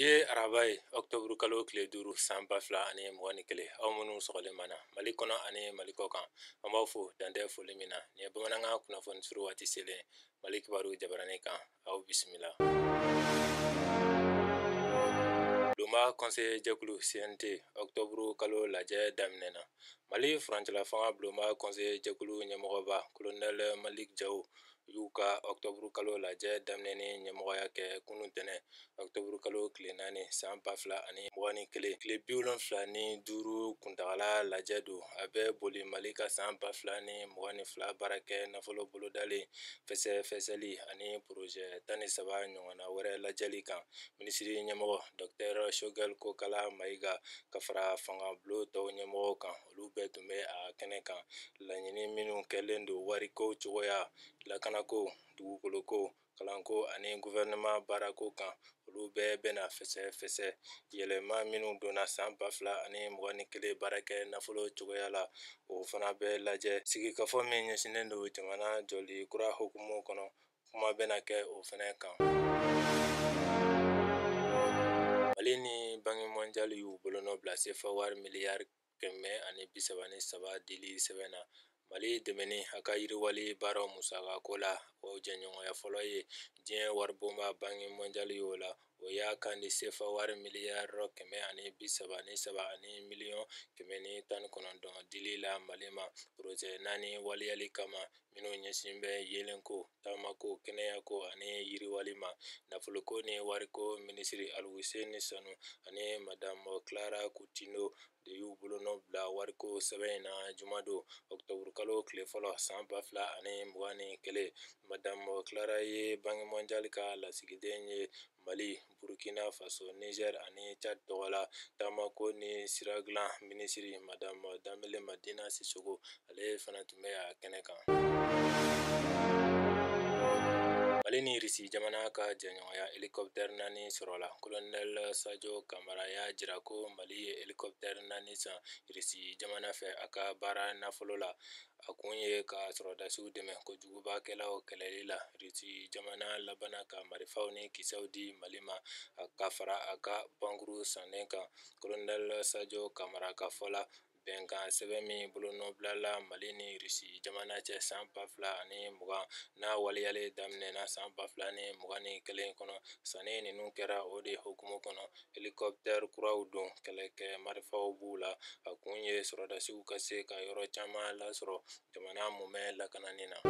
Bi ye araba ye, ɔkutɔburu kalo tile 5 san 2021. Aw minnu sɔgɔlen mana Mali kɔnɔ ani Mali kɔ kan, an b'aw fo dantɛ foli min na. Nin ye bamanankan kunnafoni suru waati selen Mali kibaru jabaranin kan. Aw bisimila. Bulonba conseiller jɛkulu CNT ɔkutɔburu kalo lajɛ daminɛna. Mali furancɛla fanga bulonba conseiller jɛkulu ɲɛmɔgɔba Colonel Malick Diaw y'u ka ɔkutɔburu kalo lajɛ daminɛni ɲɛmɔgɔya kɛ kunun tɛnɛ ɔkutɔburu kalo tile 4 san 2021. Tile 75 kuntagala lajɛ don. A bɛ boli Mali ka san 2022 baarakɛ nafolo bolodalen fɛsɛfɛsɛli ani projet 13 ɲɔgɔnna wɛrɛ lajɛli kan. Minisiri ɲɛmɔgɔ Dr Choguel Kokala Maïga ka fara fanga bulon tɔw ɲɛmɔgɔw kan, olu bɛɛ tun bɛ a kɛnɛ kan. Laɲini minnu kɛlen don wariko cogoya, lakanako, dugukoloko, kalanko ani gouvernement baarako kan, olu bɛɛ bɛna fɛsɛfɛsɛ. Yɛlɛma minnu donna san 2021 baarakɛ nafolo cogoya la, o fana bɛ lajɛ. Sigikafɔ min ɲɛsinnen don jamana jɔli kura hukumu kɔnɔ, kuma bɛna kɛ o fana kan. Mali ni Banque mondiale y'u bolonɔ bila sefa wari miliyari 133 dili sɛbɛn na. Mali dɛmɛni a ka yiriwali baaraw musakako la, o jɛɲɔgɔnya fɔlɔ ye diɲɛ waribonba Banque mondiale y'o la. O y'a kan di sefa wari miliyari 133 ani miliyɔn 119 dili la Mali ma projet 4 waleyali kama, minnu ɲɛsin bɛ yeelenko, taamako, kɛnɛyako ani yiriwali ma. Nafoloko ni wariko minisiri Alhousseyni Sanou ani Madame Clara Coutinho de y'u bolonɔ bila wariko sɛbɛn in na jumadon ɔkutɔburu kalo tile fɔlɔ san 2021. Madame Clara ye Banque mondiale ka lasigiden ye Mali, Burkina Faso, Niger ani Tchad tɔgɔ la. Taamako ni sira dilan minisiri Madame Danbele Madina Sissoko, ale fana tun bɛ a kɛnɛ kan. Mali ni Irisi jamana ka jɛɲɔgɔnya hélicoptère 4 sɔrɔla. Colonel Sadio Kamara y'a jira ko Mali ye hélicoptère 4 san Irisi jamana fɛ a ka baara nafolo la. A kun ye ka sɔrɔdasiw dɛmɛ kojugubakɛlaw kɛlɛli la. Irisi jamana labanna ka marifaw ni kisɛw di Mali ma ka fara a ka pankuru sannen kan. Colonel Sadio Kamara ka fɔ la, bɛnkan sɛbɛn min bolonɔbilala Mali ni Irisi jamana cɛ san 2020 n'a waleyali daminɛna san 2021 kɔnɔ, sanni ninnu kɛra o de hukumu kɔnɔ. Hélicoptère kuraw don, kɛlɛkɛ marifaw b'u la. A kun ye sɔrɔdasiw ka se ka yɔrɔ caman lasɔrɔ jamana mumɛ lakanani na.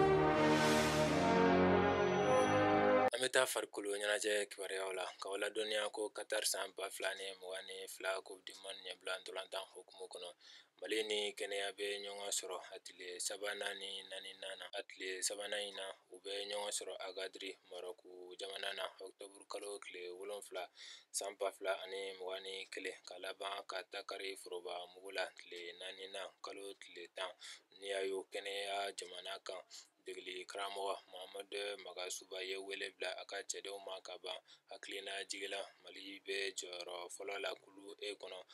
An bɛ taa farikolo ɲɛnajɛ kibaruyaw la k'aw ladɔnniya ko Qatar san 2022 Coupe du monde ɲɛbila ntolantan hukumu kɔnɔ, Mali ni Kenya bɛ ɲɔgɔn sɔrɔ a tile sabanan ni naaninan na. A tile sabanan in na, u bɛ ɲɔgɔn sɔrɔ Agadir, Maroc jamana na, ɔkutɔburu kalo tile 7 san 2021, ka laban ka taa kari foroba mugu la tile naaninan kalo tile 10. N'i y'a ye Kenya jamana kan, degeli karamɔgɔ Mohamed Magasuba ye wele bila a ka cɛdenw ma ka ban. Hakilina jigila, Mali bɛ jɔyɔrɔ fɔlɔ la kulu E kɔnɔ,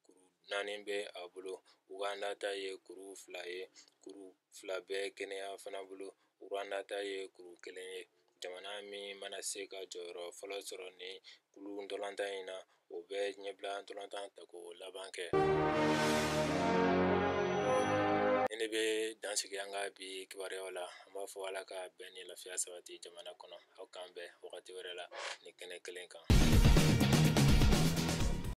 kuru 4 bɛ a bolo. Uganda ta ye kuru 2 ye, kuru 2 bɛ Kenya fana bolo. Rwanda ta ye kuru 1 ye. Jamana min mana se ka jɔyɔrɔ fɔlɔ sɔrɔ nin kulu ntolantan in na, o bɛ ɲɛbila ntolantan tako laban kɛ. Ni ne bɛ dan sigi an ka bi kibaruyaw la. An b'a fɔ Ala ka bɛn ni lafiya sabati jamana kɔnɔ. Aw k'an bɛn wagati wɛrɛ la ni kɛnɛ kelen kan.